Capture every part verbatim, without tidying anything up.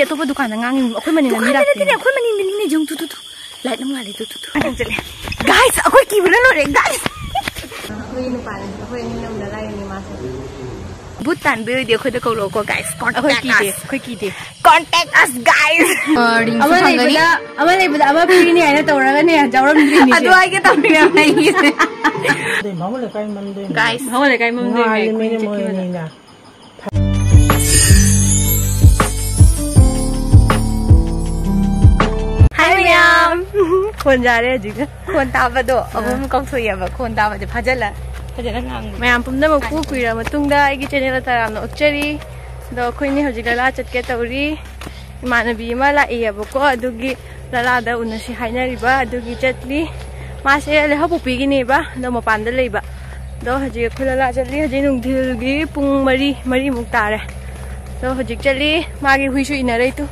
ꯑꯇꯣꯞꯄ ꯗꯨꯀꯥꯟꯗ ꯉꯥꯡꯉꯤꯕ, ꯑꯩꯈꯣꯏ ꯃꯅꯤꯡꯗ ꯃꯤ ꯗꯨꯀꯥꯟꯗ ꯂꯥꯛꯇꯦ꯫ ꯅꯠꯇꯦꯅꯦ, ꯑꯩꯈꯣꯏ ꯃꯅꯤꯡꯗ ꯃꯤꯅꯦ, ꯌꯦꯡꯉꯨ, ꯇꯨ, ꯇꯨ, ꯇꯨ꯫ ꯂꯥꯏꯠ ꯑꯃ ꯉꯥꯜꯂꯦ, ꯇꯨ, ꯇꯨ, ꯇꯨ꯫ ꯆꯠꯂꯦ꯫ Guys, ꯑꯩꯈꯣꯏ ꯀꯤꯕꯅ ꯂꯣꯏꯔꯦ, guys꯫ ꯑꯩꯈꯣꯏ ꯅꯨꯄꯥꯅꯦ, ꯑꯩꯈꯣꯏ ꯑꯅꯤ ꯅꯝꯗ ꯂꯥꯛꯏꯅꯦ ꯃꯥꯁꯦ꯫ ꯕꯨꯠ ꯇꯥꯟꯕ ꯑꯣꯏꯗꯤ ꯑꯩꯈꯣꯏꯗ ꯀꯧꯔꯛꯑꯣꯀꯣ, guys꯫ ꯑꯩꯈꯣꯏ ꯀꯤꯗꯦ, ꯑꯩꯈꯣꯏ ꯀꯤꯗꯦ꯫ Contact us, guys꯫ ꯑ, ꯔꯤꯡꯁꯨ ꯑꯃ ꯐꯪꯒꯅꯤ꯫ ꯂꯩꯕꯗ, ꯑꯃ ꯂꯩꯕꯗ ꯑꯃ free ꯅꯤ ꯍꯥꯏꯅ ꯇꯧꯔꯒꯅꯦ, ꯌꯥꯎꯔꯝꯗ꯭ꯔꯤꯅꯤꯁꯦ꯫ ꯑꯗꯨ ꯍꯥꯏꯒꯦ ꯇꯧꯔꯤꯅꯦ ꯑꯩꯁꯦ꯫ ꯃꯥꯃꯣ ꯂꯩꯀꯥꯏ ꯃꯝꯗꯣꯏꯅꯦ꯫ Guys꯫ ꯃꯥꯃꯣ ꯂꯩꯀꯥꯏ ꯃꯝꯗꯣꯏꯅꯦ, ꯉꯥꯏꯔꯦ, ꯑꯩꯈꯣꯏꯅ ꯃꯤꯅ ꯆꯠꯈꯤꯕꯗ꯫ ꯃꯣꯏꯅꯤꯅ꯫ Hi ꯃꯌꯥꯝ꯫ ꯈꯣꯟ ꯌꯥꯔꯦ ꯍꯧꯖꯤꯛ꯫ ꯈꯣꯟ ꯇꯥꯕꯗꯣ ꯑꯥ꯫ ꯑꯃꯨꯛ ꯀꯥꯎꯊꯣꯛꯑꯦꯕ꯫ ꯈꯣꯟ ꯇꯥꯕꯗꯤ ꯐꯥꯖꯜꯂ ꯐꯖꯅ ꯉꯥꯡꯕ꯫ ꯃꯌꯥꯝ ꯄꯨꯝꯅꯃꯛꯄꯨ ꯀꯨꯏꯔ ꯃꯇꯨꯡꯗ ꯑꯩꯒꯤ channel ꯇꯔꯥꯝꯅ ꯑꯣꯛꯆꯔꯤ꯫ ꯑꯗꯣ ꯑꯩꯈꯣꯏꯅꯤ ꯍꯧꯖꯤꯛ ꯂꯂꯥ ꯆꯠꯀꯦ ꯇꯧꯔꯤ꯫ ꯏꯃꯥꯟꯅꯕꯤ ꯑꯃ ꯂꯥꯛꯏꯌꯦꯕꯀꯣ, ꯑꯗꯨꯒꯤ ꯂꯂꯥꯗ ꯎꯅꯁꯤ ꯍꯥꯏꯅꯔꯤꯕ, ꯑꯗꯨꯒꯤ ꯆꯠꯂꯤ꯫ ꯃꯥꯁꯦ ꯂꯩꯍꯧꯄꯣꯛꯄꯤꯒꯤꯅꯦꯕ, ꯑꯗꯣ ꯃꯄꯥꯟꯗ ꯂꯩꯕ꯫ ꯑꯗꯣ ꯍꯧꯖꯤꯛ ꯑꯩꯈꯣꯏ ꯂꯂꯥ ꯆꯠꯂꯤ꯫ ꯍꯧꯖꯤꯛ ꯅꯨꯡꯊꯤꯜꯒꯤ ꯄꯨꯡ ꯃꯔꯤ, ꯃꯔꯤꯃꯨꯛ ꯇꯥꯔꯦ꯫ ꯑꯗꯣ ꯍꯧꯖꯤꯛ ꯆꯠꯂꯤ꯫ ꯃꯥꯒꯤ ꯍꯨꯏꯁꯨ ꯏꯟꯅꯔꯛꯏ ꯇꯨ꯫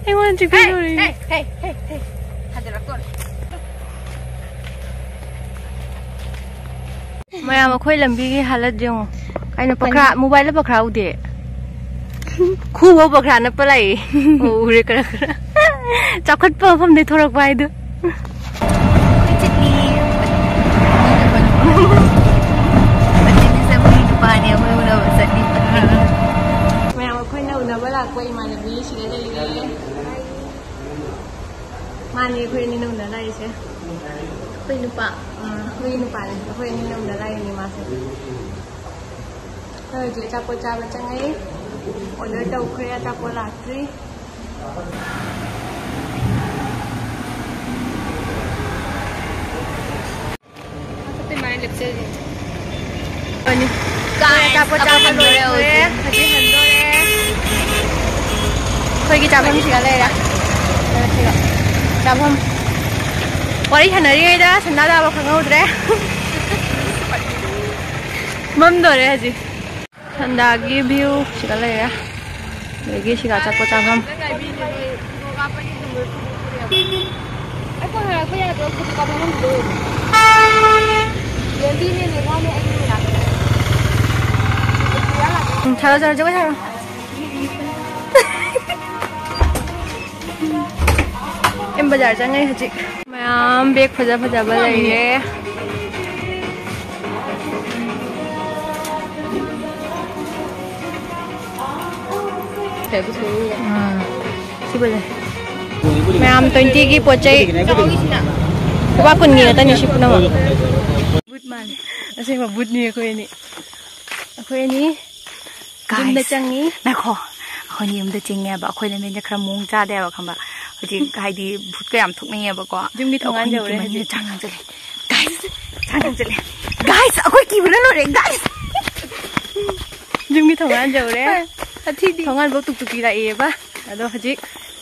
ꯑꯩꯉꯣꯟꯗ ꯆꯤꯛꯄꯤꯗꯧꯔꯤ꯫ ꯍꯦ, ꯍꯦ, ꯍꯦ, ꯍꯦ, ꯍꯦ꯫ ꯊꯥꯖꯤꯜꯂꯛꯇꯣꯔꯦ꯫ ꯃꯌꯥꯝ, ꯑꯩꯈꯣꯏ ꯂꯝꯕꯤꯒꯤ ꯍꯥꯂꯠ ꯌꯦꯡꯉꯣ꯫ ꯀꯩꯅꯣ ꯄꯈ꯭ꯔꯥ, ꯀꯩꯅꯣ? Mobile ꯄꯈ꯭ꯔꯥ ꯎꯗꯦ꯫ ꯈꯨꯕ ꯄꯈ꯭ꯔꯥ ꯅꯞꯄ ꯂꯥꯛꯏ꯫ ꯑꯣ, ꯎꯔꯦ ꯈꯔ ꯈꯔ꯫ ꯆꯥꯎꯈꯠꯄ ꯃꯐꯝꯗꯩ ꯊꯣꯔꯛꯄ ꯍꯥꯏꯗꯨ꯫ ꯑꯩꯈꯣꯏ ꯆꯠꯂꯤ꯫ ꯃꯆꯤꯟ ꯃꯆꯥ ꯃꯔꯤ ꯅꯨꯄꯥꯅꯤ ꯑꯩꯈꯣꯏ ꯎꯅꯕ ꯆꯠꯂꯤ꯫ ꯃꯌꯥꯝ ꯑꯩꯈꯣꯏꯅ ꯎꯅꯕ ꯂꯥꯛꯄ ꯏꯃꯥꯟꯅꯕꯤ ꯁꯤꯗ ꯂꯩꯔꯦ꯫ ꯃꯥꯅꯤ ꯑꯩꯈꯣꯏ ꯑꯅꯤ ꯎꯅ ꯂꯥꯛꯏꯁꯦ꯫ ꯑꯩꯈꯣꯏ ꯅꯨꯄꯥ꯫ ꯑꯥ, ꯑꯩꯈꯣꯏ ꯅꯨꯄꯥꯅꯤ꯫ ꯑꯩꯈꯣꯏ ꯑꯅꯤ ꯎꯅ ꯂꯥꯛꯏꯅꯦ ꯃꯥꯁꯦ꯫ ꯑꯩꯈꯣꯏ ꯍꯧꯖꯤꯛ ꯑꯆꯥꯄꯣꯠ ꯆꯥꯕ ꯆꯪꯉꯛꯏ꯫ Order ꯇꯧꯈ꯭ꯔꯦ, ꯑꯆꯥꯄꯣꯠ ꯂꯥꯛꯇ꯭ꯔꯤ꯫ ꯑꯆꯥꯄꯣꯠ ꯆꯥꯕ ꯂꯣꯏꯔꯦ, ꯍꯧꯖꯤꯛ ꯍꯟꯗꯣꯔꯦ꯫ ꯑꯩꯈꯣꯏꯒꯤ ꯆꯥꯐꯝꯁꯤꯒ ꯂꯩꯔꯦ꯫ ꯆꯥꯐꯝ꯫ ꯋꯥꯔꯤ ꯁꯥꯟꯅꯔꯤꯉꯩꯗ ꯁꯟꯗꯥ ꯇꯥꯕ ꯈꯪꯍꯧꯗ꯭ꯔꯦ꯫ ꯃꯝꯗꯣꯔꯦ ꯍꯧꯖꯤꯛ꯫ ꯁꯟꯗꯥꯒꯤ view ꯁꯤꯗ ꯂꯩꯔꯦ꯫ ꯑꯗꯒꯤ ꯁꯤꯗ ꯑꯆꯥꯄꯣꯠ ꯆꯥꯐꯝ꯫ ꯑꯩꯈꯣꯏ ꯍꯜꯂꯛꯄ ꯌꯥꯗ꯭ꯔꯣ? ꯐꯣꯇꯣ ꯀꯥꯞꯐꯝ ꯑꯃꯗꯣ꯫ ꯂꯦꯝꯕꯤꯅꯦ, ꯅꯦꯕꯥꯅꯦ, ꯑꯩꯅꯦ꯫ ꯁꯥꯔꯣ, ꯁꯥꯔꯣ, ꯖꯒꯣꯏ ꯁꯥꯔꯣ꯫ ꯑꯦꯝ ꯕꯖꯥꯔ ꯆꯪꯉꯦ ꯍꯧꯖꯤꯛ꯫ ꯃꯌꯥꯝ ꯕꯦꯒ ꯐꯖ ꯐꯖꯕ ꯂꯩꯔꯦ꯫ ꯎꯝ꯫ ꯁꯤꯕꯨ ꯂꯩ꯫ ꯃꯌꯥꯝ ꯇ꯭ꯋꯦꯟꯇꯤꯒꯤ ꯄꯣꯠ ꯆꯩ ꯂꯨꯄꯥ ꯀꯨꯟꯒꯤ ꯉꯥꯛꯇꯅꯤ ꯁꯤ ꯄꯨꯝꯅꯃꯛ꯫ ꯕꯨꯠ ꯃꯥꯜꯂꯦ꯫ ꯑꯁꯦꯡꯕ ꯕꯨꯠꯅꯤ ꯑꯩꯈꯣꯏ ꯑꯅꯤ꯫ ꯑꯩꯈꯣꯏ ꯑꯅꯤ ꯌꯨꯝꯗ ꯆꯪꯉꯤ꯫ ꯉꯥꯏꯈꯣ꯫ ꯑꯩꯈꯣꯏꯅ ꯌꯨꯝꯗ ꯆꯪꯉꯦꯕ꯫ ꯑꯩꯈꯣꯏ ꯂꯝꯕꯦꯟꯁꯦ ꯈꯔ ꯃꯑꯣꯡ ꯆꯥꯗꯦꯕ, ꯈꯪꯕ꯭ꯔꯥ? ꯍꯧꯖꯤꯛ ꯍꯥꯏꯗꯤ ꯚꯨꯠꯀ ꯌꯥꯝ ꯊꯣꯛꯅꯤꯡꯉꯦꯕꯀꯣ꯫ ꯌꯨꯝꯒꯤ ꯊꯣꯡꯒꯥꯟ ꯑꯩꯈꯣꯏ ꯌꯨꯝꯒꯤ ꯌꯧꯔꯦ ꯃꯅꯤꯡꯗ ꯍꯧꯖꯤꯛ꯫ ꯆꯥꯡ ꯆꯪꯁꯤꯜꯂꯦ꯫ Guys, ꯆꯥꯡ ꯆꯪꯁꯤꯜꯂꯦ꯫ Guys, ꯑꯩꯈꯣꯏ ꯀꯤꯕꯅ ꯂꯣꯏꯔꯦ, guys꯫ ꯌꯨꯝꯒꯤ ꯊꯣꯡꯒꯥꯟ ꯌꯧꯔꯦ꯫ ꯍꯣꯏ, ꯑꯊꯤꯗꯤ꯫ ꯊꯣꯡꯒꯥꯟꯐꯧ ꯇꯨꯛ ꯇꯨꯛ ꯀꯤꯔꯛꯑꯦꯕ꯫ ꯑꯗꯣ ꯍꯧꯖꯤꯛ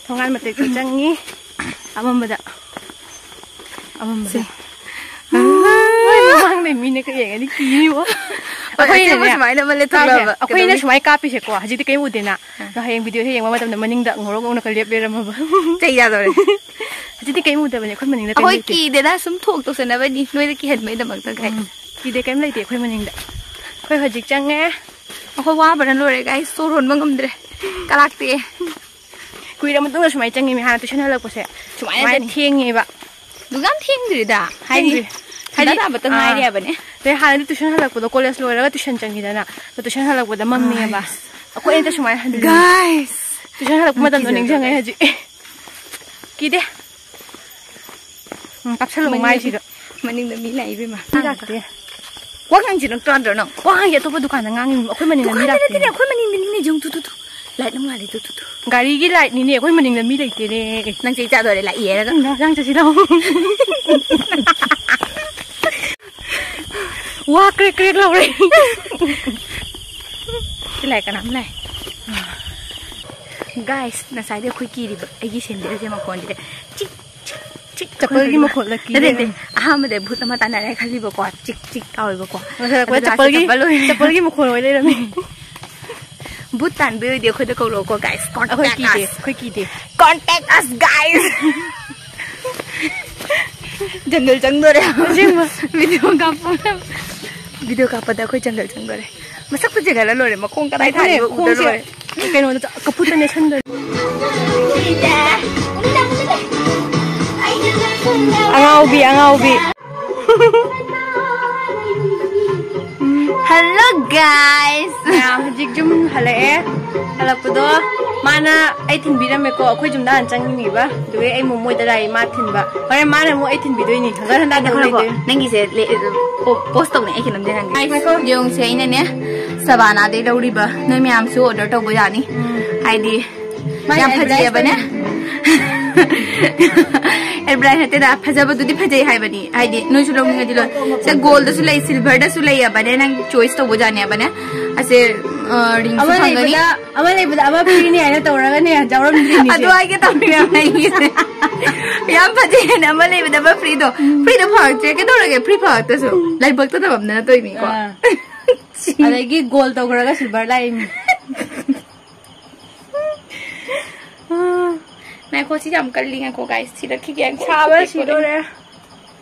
ꯊꯣꯡꯒꯥꯟ ꯃꯇꯦꯛꯇ ꯆꯪꯉꯤ꯫ ꯑꯃꯝꯕꯗ꯫ ꯑꯃꯝꯕꯗ꯫ ꯁꯦ꯫ ꯍꯣꯏ, ꯃꯃꯥꯡꯗꯩ ꯃꯤꯅ ꯀꯩ ꯌꯦꯡꯉꯗꯤ ꯀꯤꯅꯤꯕꯣ꯫ ꯍꯣꯏ, ꯑꯩꯈꯣꯏꯅꯅꯦ, ꯑꯁꯦꯡꯕ ꯁꯨꯃꯥꯏꯅ ꯑꯃ ꯂꯦꯞꯊꯣꯛꯂꯛꯑꯕ ꯇꯥꯁꯦ, ꯑꯩꯈꯣꯏꯅ ꯀꯩꯗꯧꯅꯤ? ꯁꯨꯃꯥꯏꯅ ꯀꯥꯞꯄꯤꯁꯦꯀꯣ, ꯍꯧꯖꯤꯛꯇꯤ ꯀꯩꯝ ꯎꯗꯦꯅ꯫ ꯑꯥ꯫ ꯑꯗꯣ ꯍꯌꯦꯡ ꯚꯤꯗꯤꯑꯣꯁꯦ ꯌꯦꯡꯕ ꯃꯇꯝꯗ ꯃꯅꯤꯡꯗ ꯉꯧꯔꯣꯛ ꯉꯧꯅ ꯈꯔ ꯂꯦꯞ ꯂꯩꯔꯝꯃꯕ꯫ ꯆꯩ ꯆꯥꯗꯧꯔꯦ꯫ ꯍꯧꯖꯤꯛꯇꯤ ꯀꯩꯝ ꯎꯗꯕꯅꯦ, ꯑꯩꯈꯣꯏ ꯃꯅꯤꯡꯗ ꯀꯩꯝ ꯑꯩꯈꯣꯏ ꯂꯩꯇꯦ꯫ ꯀꯤꯗꯦꯗ, ꯁꯨꯝ ꯊꯣꯛ ꯇꯧꯁꯟꯅꯕꯅꯤ, ꯅꯣꯏꯗ ꯀꯤꯍꯟꯕꯩꯗꯃꯛꯇ, guys꯫ ꯎꯝ꯫ ꯀꯤꯗꯦ, ꯀꯩꯝ ꯂꯩꯇꯦ ꯑꯩꯈꯣꯏ ꯃꯅꯤꯡꯗ꯫ ꯑꯩꯈꯣꯏ ꯍꯧꯖꯤꯛ ꯆꯪꯉꯦ꯫ ꯑꯩꯈꯣꯏ ꯋꯥꯕꯅ ꯂꯣꯏꯔꯦ, guys, ꯁꯣꯔ ꯍꯣꯟꯕ ꯉꯝꯗ꯭ꯔꯦ꯫ ꯀꯂꯥꯛꯇꯦ꯫ ꯀꯨꯏꯔ ꯃꯇꯨꯡꯗ ꯁꯨꯃꯥꯏꯅ ꯆꯪꯉꯤꯃꯤ ꯍꯥꯟꯅ tuition ꯍꯜꯂꯛꯄꯁꯦ꯫ ꯁꯨꯃꯥꯏꯅ ꯁꯨꯃꯥꯏꯅ ꯆꯠꯅꯤ꯫ ꯊꯦꯡꯉꯦꯕ꯫ ꯑꯗꯨꯛ ꯌꯥꯝ ꯊꯦꯡꯗ꯭ꯔꯤꯗ꯫ ꯍꯥꯏꯗꯤ, ꯊꯦꯡꯗ꯭ꯔꯤ꯫ ꯍꯟꯗꯛ ꯍꯥꯏꯗꯤ, ꯇꯥꯕꯇ ꯑꯥ꯫ ꯉꯥꯏꯔꯤꯕꯅꯦ꯫ ꯑꯗꯩ ꯍꯥꯟꯅꯗꯤ tuition ꯍꯜꯂꯛꯄꯗꯣ college ꯂꯣꯏꯔꯒ tuition ꯆꯪꯉꯤꯗꯅ꯫ ꯑꯗꯣ tuition ꯍꯜꯂꯛꯄꯗ ꯃꯝꯃꯦꯕ꯫ Guys꯫ ꯑꯩꯈꯣꯏ ꯑꯅꯤꯗ ꯁꯨꯃꯥꯏꯅ ꯍꯟꯗꯣꯏꯅꯦ꯫ Guys꯫ Tuition ꯍꯜꯂꯛꯄ ꯃꯇꯝꯗꯣ ꯀꯤꯖꯗ꯭ꯔꯣ, ꯅꯤꯡꯁꯤꯡꯉꯦ guys? ꯍꯧꯖꯤꯛ꯫ ꯀꯤꯗꯦ꯫ ꯎꯝ, ꯀꯥꯞꯁꯜꯂꯛꯑꯣ ꯃꯅꯤꯡꯗ ꯃꯥꯏꯁꯤꯗ꯫ ꯃꯤ, ꯃꯅꯤꯡꯗ ꯃꯤ ꯂꯥꯛꯏ, ꯏꯕꯦꯝꯃ꯫ ꯃꯤ ꯂꯥꯛꯇꯦ꯫ ꯋꯥ ꯉꯥꯡꯁꯦ ꯅꯪ ꯇꯥꯗ꯭ꯔꯣ ꯅꯪ? ꯋꯥ ꯉꯥꯡꯁꯦ ꯑꯇꯣꯞꯄ ꯗꯨꯀꯥꯟꯗ ꯉꯥꯡꯉꯤꯕ꯫ ꯑꯩꯈꯣꯏ ꯃꯅꯤꯡꯗ ꯃꯤ ꯗꯨꯀꯥꯟꯗ ꯂꯥꯛꯇꯦ꯫ ꯅꯠꯇꯦꯅꯦ, ꯑꯩꯈꯣꯏ ꯃꯅꯤꯡꯗ ꯃꯤ ꯂꯩ, ꯌꯦꯡꯉꯨ, ꯇꯨ, ꯇꯨ, ꯇꯨ꯫ Light ꯑꯃ ꯉꯥꯜꯂꯦ, ꯇꯨ, ꯇꯨ, ꯇꯨ꯫ ꯒꯥꯔꯤꯒꯤ lightꯅꯤꯅꯦ, ꯑꯩꯈꯣꯏ ꯃꯅꯤꯡꯗ ꯃꯤ ꯂꯩꯇꯦꯅꯦ꯫ ꯅꯪ ꯆꯩ ꯆꯥꯗꯣꯔꯦ, ꯂꯥꯛꯏ ꯍꯥꯏꯔꯒ꯫ ꯎꯝ, ꯍꯛꯆꯥꯡ ꯆꯠꯁꯤ ꯂꯥꯛꯑꯣ꯫ ꯋꯥ ꯀ꯭ꯔꯦꯛ ꯀ꯭ꯔꯦꯛ ꯂꯥꯎꯔꯦ꯫ ꯁꯤ ꯂꯥꯛꯑꯦ, ꯀꯅꯥꯝ ꯂꯥꯛꯑꯦ꯫ Guys, ꯉꯁꯥꯏꯗꯤ ꯑꯩꯈꯣꯏ ꯀꯤꯔꯤꯕ ꯑꯩꯒꯤ ꯁꯦꯟꯗꯜꯁꯦ ꯃꯈꯣꯟꯁꯤꯗ ꯆꯤꯛ, ꯆꯤꯛ, ꯆꯤꯛ꯫ ꯆꯄꯜꯒꯤ ꯑꯩꯈꯣꯏ ꯃꯈꯣꯜꯗ ꯀꯤꯔꯦ꯫ ꯅꯠꯇꯦ, ꯅꯠꯇꯦ꯫ ꯑꯍꯥꯟꯕꯗ ꯚꯨꯠ ꯑꯃ ꯇꯥꯟꯅꯔꯦ ꯈꯜꯂꯤꯕꯀꯣ, ꯆꯤꯛ, ꯆꯤꯛ ꯇꯧꯋꯦꯕꯀꯣ꯫ ꯉꯁꯥꯏ ꯑꯗꯨ ꯂꯥꯁꯇ ꯆꯄꯜꯒꯤ, ꯆꯄꯜ ꯑꯣꯏꯔꯦ꯫ ꯆꯄꯜꯒꯤ ꯃꯈꯣꯜ ꯑꯣꯏ ꯂꯩꯔꯝꯃꯦ꯫ ꯚꯨꯠ ꯇꯥꯟꯕ ꯑꯣꯏꯔꯗꯤ ꯑꯩꯈꯣꯏꯗ ꯀꯧꯔꯛꯑꯣꯀꯣ, guys꯫ ꯑꯩꯈꯣꯏ Contact ꯀꯤꯗꯦ, us꯫ ꯑꯩꯈꯣꯏ ꯀꯤꯗꯦ꯫ Contact us, guys꯫ ꯖꯪꯒꯜ ꯆꯪꯗꯣꯔꯦ꯫ ꯑꯁꯦꯡꯕ꯫ Video ꯀꯥꯞꯄ꯫ Video ꯀꯥꯞꯄꯗ ꯑꯩꯈꯣꯏ ꯖꯪꯒꯜ ꯆꯪꯗꯣꯔꯦ꯫ ꯃꯁꯛꯇ ꯆꯦꯟꯍꯜꯂ ꯂꯣꯏꯔꯦ, ꯃꯈꯣꯡ ꯀꯗꯥꯏ ꯊꯥꯔꯤꯕ ꯎꯗ ꯈꯣꯡꯁꯦ ꯂꯣꯏꯔꯦ꯫ ꯀꯩꯅꯣꯗ ꯆ- ꯀꯐꯨꯠꯇ ꯅꯦꯠꯁꯟꯗꯣꯏꯅꯦ꯫ ꯑꯉꯥꯎꯕꯤ, ꯑꯉꯥꯎꯕꯤ꯫ Hello guys, ꯃꯌꯥꯝ ꯍꯧꯖꯤꯛ ꯌꯨꯝ ꯍꯜꯂꯛꯑꯦ꯫ ꯍꯜꯂꯛꯄꯗꯣ ꯃꯥꯅ ꯑꯩ ꯊꯤꯟꯕꯤꯔꯝꯃꯦꯀꯣ, ꯑꯩꯈꯣꯏ ꯌꯨꯝꯗ ꯍꯥꯟꯅ ꯆꯪꯉꯤꯅꯦꯕ꯫ ꯑꯗꯨꯒꯤ ꯑꯩ ꯃꯣꯃꯣꯏꯗ ꯂꯥꯛꯏ, ꯃꯥ ꯊꯤꯟꯕ꯫ ꯍꯣꯔꯦꯟ ꯃꯥꯅ ꯑꯃꯨꯛ ꯑꯩ ꯊꯤꯟꯕꯤꯗꯣꯏꯅꯤ, ꯍꯟꯒꯠ ꯍꯟꯗ ꯇꯧ ꯂꯩꯗꯣꯏꯅꯤ꯫ ꯅꯪꯒꯤꯁꯦ ꯄꯣꯁ ꯇꯧꯅꯦ, ꯑꯩ ꯀꯩꯅꯣꯝꯗꯤ ꯍꯪꯒꯦ꯫ ꯉꯥꯏꯈꯣ꯫ ꯌꯦꯡꯉꯨꯁꯦ, ꯑꯩꯅꯅꯦ ꯁꯕꯥꯅꯥꯗꯩ ꯂꯧꯔꯤꯕ, ꯅꯣꯏ ꯃꯌꯥꯝꯁꯨ ꯑꯣꯔꯗꯔ ꯇꯧꯕ ꯌꯥꯅꯤ꯫ ꯍꯥꯏꯗꯤ ꯃꯥꯏ ꯌꯥꯝ advertise ꯐꯖꯩꯌꯦꯕꯅꯦ꯫ ꯑꯦꯗꯚꯔꯇꯥꯏꯁ ꯅꯠꯇꯦꯗ, ꯐꯖꯕꯗꯨꯗꯤ ꯐꯖꯩ ꯍꯥꯏꯕꯅꯤ꯫ ꯍꯥꯏꯗꯤ ꯅꯣꯏꯁꯨ ꯂꯧꯅꯤꯡꯉꯗꯤ ꯂꯣꯏ꯫ ꯁꯦ ꯒꯣꯜꯗꯁꯨ ꯂꯩ, ꯁꯤꯜꯚꯔꯗꯁꯨ ꯂꯩꯌꯦꯕꯅꯦ, ꯅꯪ ꯆꯣꯏꯁ ꯇꯧꯕ ꯌꯥꯅꯦꯕꯅꯦ꯫ ꯑꯁꯦ, ꯑ, ꯔꯤꯡꯁꯨ ꯑꯃ ꯐꯪꯒꯅꯤ꯫ ꯂꯩꯕꯗ, ꯑꯃ ꯂꯩꯕꯗ ꯑꯃ ꯐ꯭ꯔꯤꯅꯤ ꯍꯥꯏꯅ ꯇꯧꯔꯒꯅꯦ, ꯌꯥꯎꯔꯝꯗ꯭ꯔꯤꯅꯤꯁꯦ꯫ ꯑꯗꯨ ꯍꯥꯏꯒꯦ ꯇꯧꯕꯅꯦ ꯑꯩꯒꯤꯁꯦ꯫ ꯌꯥꯝ ꯐꯖꯩ ꯍꯥꯏꯅ ꯑꯃ ꯂꯩꯕꯗ ꯑꯃ ꯐ꯭ꯔꯤꯗꯣ꯫ ꯐ꯭ꯔꯤꯗꯣ ꯐꯪꯉꯛꯇ꯭ꯔꯦ, ꯀꯩꯗꯧꯔꯒꯦ? ꯐ꯭ꯔꯤ ꯐꯪꯉꯛꯇ꯭ꯔꯁꯨ ꯂꯥꯏꯕꯛꯇ ꯇꯝꯃꯝꯗꯅ ꯇꯧꯔꯤꯅꯤꯀꯣ꯫ ꯑꯥ꯫ ꯑꯗꯒꯤ ꯒꯣꯜ ꯇꯧꯈ꯭ꯔꯒ ꯁꯤꯜꯚꯔ ꯂꯥꯛꯏꯅꯤ꯫ ꯉꯥꯏꯈꯣ, ꯁꯤ ꯌꯥꯝ ꯀꯜꯂꯤ꯫ ꯉꯥꯏꯈꯣ, ꯒꯥꯏꯁ, ꯁꯤꯔꯛꯈꯤꯒꯦ꯫ ꯉꯥꯏꯈꯣ, ꯁꯥꯕ ꯁꯤꯗꯣꯔꯦ꯫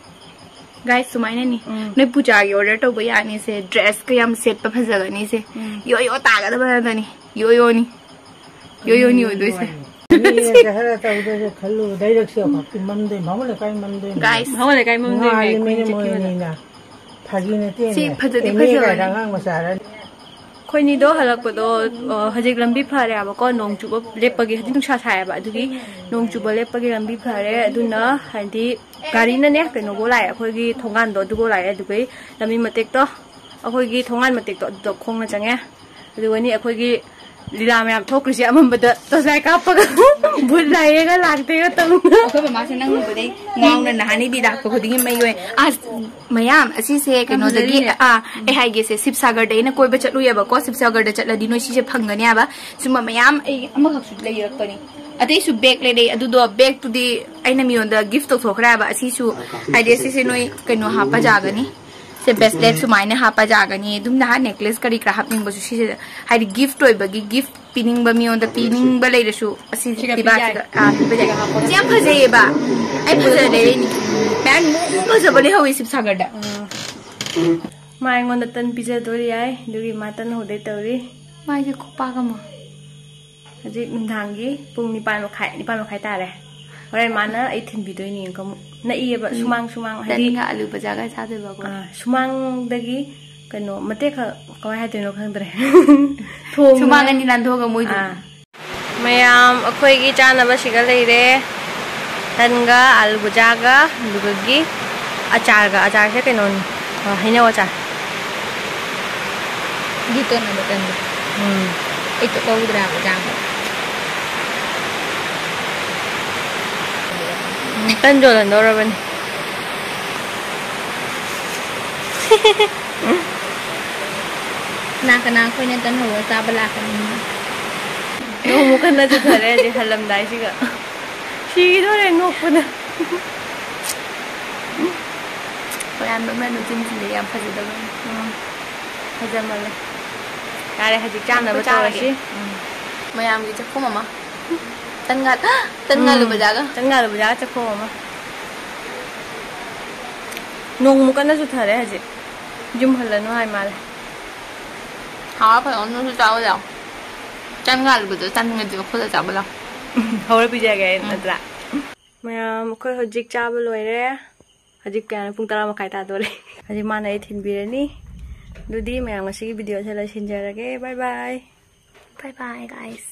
ꯒꯥꯏꯁ, ꯁꯨꯃꯥꯏꯅꯅꯤ꯫ ꯎꯝ꯫ ꯅꯣꯏ ꯄꯨꯖꯥꯒꯤ ꯑꯣꯔꯗꯔ ꯇꯧꯕ ꯌꯥꯅꯤꯁꯦ, ꯗ꯭ꯔꯦꯁꯀ ꯌꯥꯝ ꯁꯦꯠꯄ ꯐꯖꯒꯅꯤꯁꯦ꯫ ꯎꯝ꯫ ꯌꯣ ꯌꯣ ꯇꯥꯒꯗꯕ ꯉꯥꯛꯇꯅꯤ꯫ ꯌꯣ ꯌꯣꯅꯤ꯫ ꯌꯣ ꯌꯣꯅꯤ ꯑꯣꯏꯗꯣꯏꯁꯦ꯫ ꯃꯤꯅ ꯈꯔ ꯇꯧꯗꯣꯏꯁꯦ ꯈꯜꯂꯨ, ꯂꯩꯔꯛꯁꯦ ꯑꯩꯈꯣꯏ ꯃꯝꯗꯣꯏ, ꯃꯃꯨ ꯂꯩꯀꯥꯏ ꯃꯝꯗꯣꯏ꯫ ꯒꯥꯏꯁ꯫ ꯃꯃꯨ ꯂꯩꯀꯥꯏ ꯃꯝꯗꯣꯏꯅꯦ ꯉꯥꯜꯂꯤ ꯑꯩꯈꯣꯏꯅ ꯃꯤꯅ ꯃꯣꯏ ꯆꯠꯈꯤꯕꯗ꯫ ꯑꯅꯤꯅ꯫ ꯐꯥꯒꯤ ꯅꯠꯇꯦꯅꯦ꯫ ꯁꯤ ꯐꯖꯗꯤ ꯑꯦꯝ ꯑꯦ ꯐꯖꯕꯅꯤ꯫ ꯀꯥꯏꯗ ꯑꯉꯥꯡ ꯃꯆꯥꯔ꯫ ꯑꯩꯈꯣꯏꯅꯤꯗꯣ ꯍꯜꯂꯛꯄꯗꯣ, ꯑ, ꯍꯧꯖꯤꯛ ꯂꯝꯕꯤ ꯐꯔꯦꯕꯀꯣ, ꯅꯣꯡ ꯆꯨꯕ ꯂꯦꯞꯄꯒꯤ, ꯍꯧꯖꯤꯛ ꯅꯨꯡꯁꯥ ꯁꯥꯏꯌꯦꯕ, ꯑꯗꯨꯒꯤ ꯅꯣꯡ ꯆꯨꯕ ꯂꯦꯞꯄꯒꯤ ꯂꯝꯕꯤ ꯐꯔꯦ꯫ ꯑꯗꯨꯅ ꯍꯥꯏꯗꯤ ꯒꯥꯔꯤꯅꯅꯦ ꯀꯩꯅꯣꯐꯧ ꯂꯥꯛꯑꯦ, ꯑꯩꯈꯣꯏꯒꯤ ꯊꯣꯡꯒꯥꯟꯗꯣ ꯑꯗꯨꯐꯧ ꯂꯥꯛꯑꯦ꯫ ꯑꯗꯨꯒꯤ ꯂꯝꯕꯤ ꯃꯇꯦꯛꯇꯣ, ꯑꯩꯈꯣꯏꯒꯤ ꯊꯣꯡꯒꯥꯟ ꯃꯇꯦꯛꯇꯣ ꯑꯗꯨꯗ ꯈꯣꯡꯅ ꯆꯪꯉꯦ꯫ ꯑꯗꯨꯒꯅꯤ ꯑꯩꯈꯣꯏꯒꯤ ꯂꯤꯂꯥ ꯃꯌꯥꯝ ꯊꯣꯛꯈ꯭ꯔꯤꯁꯦ ꯑꯃꯝꯕꯗ ꯇꯣꯔꯆ ꯂꯥꯏꯠ ꯀꯥꯞꯄꯒ ꯚꯨꯠ ꯂꯥꯏꯌꯦꯒ ꯂꯥꯛꯇꯦꯒ ꯇꯧꯅ꯫ ꯑꯩꯈꯣꯏ ꯃꯃꯥꯁꯦ ꯅꯪ ꯎꯕꯗꯩ ꯉꯥꯎꯅ ꯅꯍꯥꯟꯅꯤꯗꯤ ꯂꯥꯛꯄ ꯈꯨꯗꯤꯡꯒꯤ ꯃꯩ ꯑꯣꯏ꯫ ꯑꯁ, ꯃꯌꯥꯝ ꯑꯁꯤꯁꯦ ꯀꯩꯅꯣꯗꯒꯤ, ꯐꯖꯔꯤꯅꯦ꯫ ꯑꯥ, ꯑꯩ ꯍꯥꯏꯒꯦꯁꯦ, ꯁꯤꯕꯁꯥꯒꯔꯗ ꯑꯩꯅ ꯀꯣꯏꯕ ꯆꯠꯂꯨꯏꯌꯦꯕꯀꯣ꯫ ꯁꯤꯕꯁꯥꯒꯔꯗ ꯆꯠꯂꯗꯤ ꯅꯣꯏ ꯁꯤꯁꯦ ꯐꯪꯒꯅꯤ ꯍꯥꯏꯕ꯫ ꯁꯨꯝꯕ ꯃꯌꯥꯝ ꯑꯩ ꯑꯃꯈꯛꯁꯨ ꯂꯩꯔꯛꯄꯅꯤ꯫ ꯑꯇꯩꯁꯨ ꯕꯦꯒ ꯂꯩꯔꯛꯑꯦ꯫ ꯑꯗꯨꯗꯣ ꯕꯦꯒꯇꯨꯗꯤ ꯑꯩꯅ ꯃꯤꯉꯣꯟꯗ ꯒꯤꯐ ꯇꯧꯊꯣꯛꯈ꯭ꯔꯦ ꯍꯥꯏꯕ꯫ ꯑꯁꯤꯁꯨ ꯍꯥꯏꯗꯤ ꯑꯁꯤꯁꯦ ꯅꯣꯏ ꯀꯩꯅꯣ ꯍꯥꯞꯄ ꯌꯥꯒꯅꯤ꯫ ꯁꯦ ꯕ꯭ꯔꯦꯁꯂꯦꯠ ꯁꯨꯃꯥꯏꯅ ꯍꯥꯞꯄ ꯌꯥꯒꯅꯤ꯫ ꯑꯗꯨꯝ ꯅꯍꯥꯟ ꯅꯦꯀ꯭ꯂꯦꯁ ꯀꯔꯤ ꯀꯔꯥ ꯍꯥꯞꯅꯤꯡꯕꯁꯨ ꯁꯤꯁꯦ, ꯍꯥꯏꯗꯤ ꯒꯤꯐ ꯑꯣꯏꯕꯒꯤ, ꯒꯤꯐ ꯄꯤꯅꯤꯡꯕ, ꯃꯤꯉꯣꯟꯗ ꯄꯤꯅꯤꯡꯕ ꯂꯩꯔꯁꯨ ꯑꯁꯤ ꯁꯤꯒ ꯄꯤꯕ ꯄꯤꯕꯥꯁꯤꯗ, ꯌꯥꯏ꯫ ꯑꯥ, ꯄꯤꯕ ꯌꯥꯏ꯫ ꯁꯤꯒ ꯍꯥꯞꯄꯒ꯫ ꯁꯤ ꯌꯥꯝ ꯐꯖꯩꯌꯦꯕ꯫ ꯑꯩ ꯐꯖꯅ ꯂꯩꯔꯛꯏꯅꯤ꯫ ꯃꯌꯥꯝ ꯐꯖꯕ ꯂꯩꯍꯧꯋꯤ ꯁꯤꯕꯁꯥꯒꯔꯗ꯫ ꯎꯝ꯫ ꯃꯥ ꯑꯩꯉꯣꯟꯗ ꯇꯟ ꯄꯤꯖꯗꯣꯔꯤ ꯍꯥꯏ, ꯑꯗꯨꯒꯤ ꯃꯥ ꯇꯟ ꯍꯧꯗꯣꯏ ꯇꯧꯔꯤ꯫ ꯃꯥꯏꯁꯦ ꯈꯨꯄꯥꯛ ꯑꯃ꯫ ꯍꯧꯖꯤꯛ ꯅꯨꯡꯗꯥꯡꯒꯤ ꯄꯨꯡ ꯅꯤꯄꯥꯟ ꯃꯈꯥꯏ, ꯅꯤꯄꯥꯟ ꯃꯈꯥꯏ ꯇꯥꯔꯦ꯫ ꯍꯣꯔꯦꯟ ꯃꯥꯅ ꯑꯩ ꯊꯤꯟꯕꯤꯗꯣꯏꯅꯦ꯫ ꯑꯃꯨꯛ ꯅꯛꯏꯌꯦꯕ, ꯎꯝ꯫ ꯁꯨꯃꯥꯡ, ꯁꯨꯃꯥꯡ, ꯍꯥꯏꯗꯤ, ꯇꯟꯒ ꯑꯂꯨ ꯕꯖꯥꯒ ꯆꯥꯗꯣꯏꯕꯀꯣ꯫ ꯑꯥ, ꯁꯨꯃꯥꯡꯗꯒꯤ ꯀꯩꯅꯣ ꯃꯇꯦꯛ ꯈꯛ, ꯀꯃꯥꯏ ꯍꯥꯏꯗꯣꯏꯅꯣ ꯈꯪꯗ꯭ꯔꯦ꯫ ꯊꯣꯡ ꯁꯨꯃꯥꯡ ꯑꯅꯤ ꯂꯥꯟꯊꯣꯛꯑꯒ ꯃꯣꯏꯗꯣ꯫ ꯑꯥ꯫ ꯃꯌꯥꯝ ꯑꯩꯈꯣꯏꯒꯤ ꯆꯥꯅꯕ ꯁꯤꯒ ꯂꯩꯔꯦ꯫ ꯇꯟꯒ, ꯑꯂꯨ ꯕꯖꯥꯒ, ꯑꯗꯨꯗꯒꯤ ꯑꯆꯥꯔꯒ꯫ ꯑꯆꯥꯔꯁꯦ ꯀꯩꯅꯣꯅꯤ, ꯑ, ꯍꯩꯅꯧ ꯑꯆꯥꯔ꯫ ꯒꯤꯇꯣꯟꯅꯕ ꯇꯟꯗꯣ꯫ ꯎꯝ꯫ ꯑꯩ ꯇꯣꯛꯍꯧꯗ꯭ꯔꯥꯕ ꯆꯥꯕ꯫ ꯎꯝ, ꯇꯟ ꯌꯣꯜꯍꯟꯗꯧꯔꯕꯅꯤ꯫ ꯀꯅꯥ ꯀꯅꯥ ꯑꯩꯈꯣꯏꯅ ꯇꯟ ꯍꯧꯔ ꯆꯥꯕ ꯂꯥꯛꯀꯅꯤ? ꯅꯣꯡꯃꯨꯛ ꯀꯟꯅ ꯆꯨꯊꯔꯦ ꯍꯧꯖꯤꯛ ꯍꯜꯂꯝꯗꯥꯏꯁꯤꯒ꯫ ꯁꯤꯒꯗꯧꯔꯦ ꯅꯣꯛꯄꯗ꯫ ꯃꯌꯥꯝ ꯅꯣꯛꯅ ꯅꯣꯛꯆꯤꯟꯁꯤꯟꯗ ꯌꯥꯝ ꯐꯖꯗꯕꯅꯤ꯫ ꯎꯝ꯫ ꯐꯖꯃꯜꯂꯦ꯫ ꯌꯥꯔꯦ, ꯍꯧꯖꯤꯛ ꯆꯥꯅꯕ ꯑꯩꯈꯣꯏ ꯆꯥꯔꯒꯦ꯫ ꯇꯧꯔꯁꯤ꯫ ꯎꯝ꯫ ꯃꯌꯥꯝꯒꯤ ꯆꯥꯛꯈꯨꯝ ꯑꯃ꯫ ꯇꯟꯒ-, ꯇꯟꯒ ꯑꯂꯨ ꯎꯝ꯫ ꯕꯖꯥꯒ꯫ ꯇꯟꯒ ꯑꯂꯨ ꯕꯖꯥꯒ ꯆꯥꯛꯈꯨꯝ ꯑꯃ꯫ ꯅꯣꯡꯃꯨꯛ ꯀꯟꯅ ꯆꯨꯊꯔꯦ ꯍꯧꯖꯤꯛ꯫ ꯌꯨꯝ ꯍꯜꯂꯅꯨ ꯍꯥꯏ ꯃꯥꯜꯂꯦ꯫ ꯍꯥꯎꯔ ꯐꯖꯅ ꯅꯣꯏꯁꯨ ꯆꯥꯎ ꯂꯥꯎ꯫ ꯇꯟꯒ ꯑꯂꯨꯒꯗꯣ ꯆꯥꯅꯤꯡꯉꯗꯤ ꯈꯨꯠꯂ ꯆꯥꯕ ꯂꯥꯎ꯫ ꯍꯧꯔ ꯄꯤꯖꯒꯦ ꯎꯝ꯫ ꯅꯠꯇ꯭ꯔꯥ? ꯃꯌꯥꯝ, ꯑꯩꯈꯣꯏ ꯍꯧꯖꯤꯛ ꯆꯥꯕ ꯂꯣꯏꯔꯦ꯫ ꯍꯧꯖꯤꯛ ꯀꯌꯥꯅꯣ? ꯄꯨꯡ ꯇꯔꯥ ꯃꯈꯥꯏ ꯇꯥꯗꯣꯔꯦ꯫ ꯍꯧꯖꯤꯛ ꯃꯥꯅ ꯑꯩ ꯊꯤꯟꯕꯤꯔꯅꯤ꯫ ꯑꯗꯨꯗꯤ ꯃꯌꯥꯝ, ꯉꯁꯤꯒꯤ video ꯁꯦ ꯂꯣꯏꯁꯤꯟꯖꯔꯒꯦ꯫ Bye bye꯫ Bye bye, guys꯫